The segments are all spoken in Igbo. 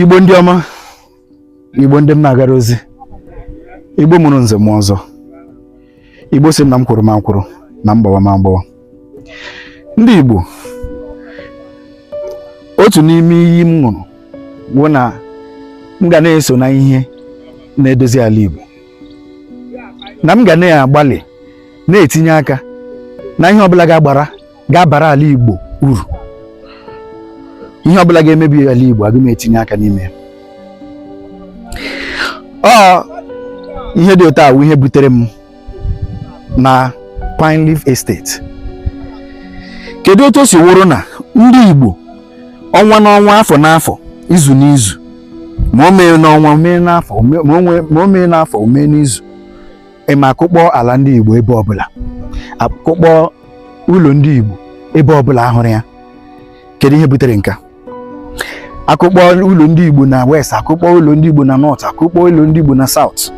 Igbo ndị ọma, Igbo ndị m na-agara ozi, Igbo mụrụ nze mụọ ọzọ, Igbo sị m na m kwuru ma m kwuru na m gbawa ma m gbawa. Ndị Igbo, otu n'ime iyi m ṅụrụ bụ na m ga na-eso na ihe na-edozi ala Igbo, na m ga na-agbalị na-etinye aka na ihe ọbụla ga-agbara ga-abara ala Igbo uru. Ihe ọbụla ga-emebi ala Igbo, aga m etinye aka n'ime ya. Ọ ihe dị otu a wụ ihe butere m na Pine Leaf Estate. Kedu otu o si wụrụ na ndị Igbo, ọnwa n'ọnwa, afọ n'afọ, izu n'izu, ma o mee n'ọnwa, o mee n'afọ, ma o mee n'afọ, o mee n'izu, ịma akụkpọ ala ndị Igbo ebe ọbụla, akụkpọ ụlọ ndị Igbo ebe ọbụla ahụrụ ya? Kedu ihe butere nke a? Akụkpọ ụlọ ndị Igbo na West, akụkpọ ụlọ ndị Igbo na North, akụkpọ ụlọ ndị Igbo na South.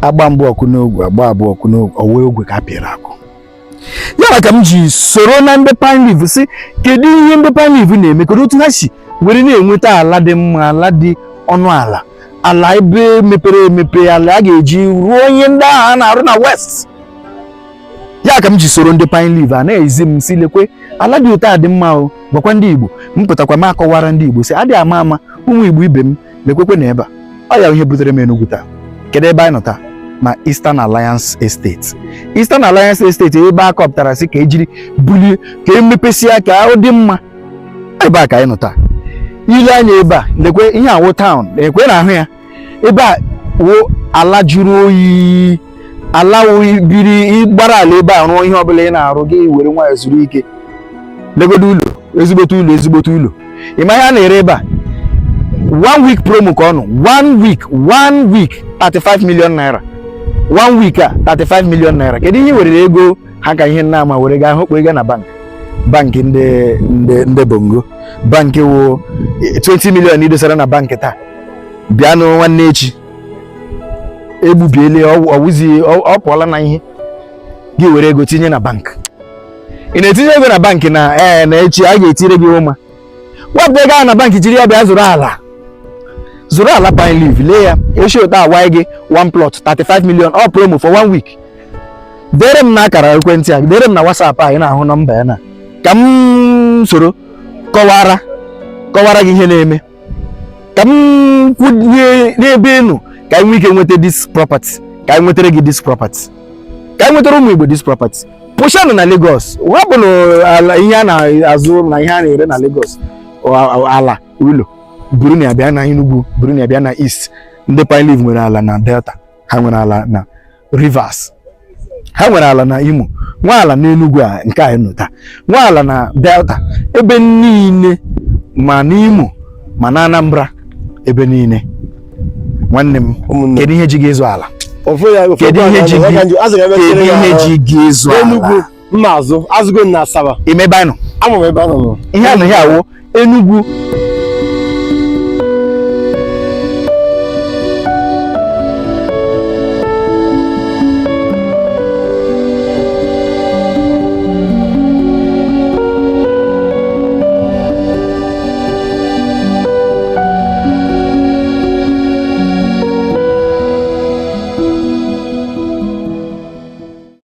Agba mbụ ọkụ n'ogwe, agba abụọ ọkụ n'ogwe, ọwa ogwe ka a pịara akụ ya. Maka m ji soro na ndị Pine Leaf sị, kedu ihe ndị Pine Leaf na-eme? Kedu otu ha si were na-enweta ala dị mma, ala dị ọnụ ala, ala ebe mepere emepe, ala a ga-eji rụọ ihe ndị ahụ a na-arụ na West? Ya ka m ji soro ndị Pine Leaf a na-ezi m si, lekwe ala dị otu a dị mma o. Gwakwa ndị Igbo. M pụtakwa m akọwara ndị Igbo sị adị ama ama, ụmụ Igbo ibe m, lekwekwe na ebe a. Ọ ya ihe butere m Enugu taa. Kedu ebe anyị nọ taa? Na Eastern Alliance Estate. Eastern Alliance Estate, ebe a kọpụtara sị ka ejiri bulie, ka emepesịa, ka ọ dị mma. Ebe a ka anyị nọ taa. Ile anya ebe a, lekwe ihe awụ town ekwe na ahụ ya. Ebe a wụ ala jụrụ oyi, ala wụ biri ịgbara ala. Ebe a rụọ ihe ọbụla ị na-arụ gị, were nwayọọ zuru ike. Legodo ụlọ, ezigbote ụlọ, ezigbote ụlọ. Ị ma ihe a na-ere ebe a? One week promo ka ọ nọ, one week, one week, 35 million naira. One week a, 35 million naira. Kedu ihe ị werere ego ha ka ihe nna ama were gaa hụ ego na bank, bank ndị bongo bank wụ 20 million idosara na bank taa, bịanụ nwanne echi egbubiele, ọwụzi ọ pụọla na ihe gị were ego tinye na bank. Ị na-etinye ego na bank na ee na echi a ga-etire gị ụma. Wepụta ego ahụ na bank, jiri ya bịa zụrụ ala, zụrụ ala Pine Leaf. Lee ya, echi ụtọ awaị gị one plot 35 million, all promo for one week. Dere m na akara ekwentị a, dere m na WhatsApp a ị na-ahụ nọmba ya, na ka m soro kọwara gị ihe na-eme, ka m kwunye n'ebe ị nọ, ka anyị nwee ike nweta this property, ka anyị nwetara gị this property, ka anyị nwetara ụmụ Igbo this property. Pụshanụ na Lagos, wapụnụ ala ihe a na-azụ na ihe a na-ere na Lagos, ala ụlọ, buru na ya bịa na Enugu, buru na ya bịa na East. Ndị Pine Leaf nwere ala na Delta, ha nwere ala na Rivers, ha nwere ala na Imo, nwe ala na Enugu a nke anyị nọ taa, nwe ala na Delta, ebe niile, ma n'Imo ma na Anambra, ebe niile. Nwanne m, Ụmụnne. kedu ihe ji gị ịzụ ala? Ofu ya ofu. Kedu ihe ji gị? Kedu ihe ji gị ịzụ Enugu ala? Mma azụ azụgo m na Asaba. Ime ebe anyị nọ? Ama m ebe a nọ. Ihe a na ihe awụ Enugu.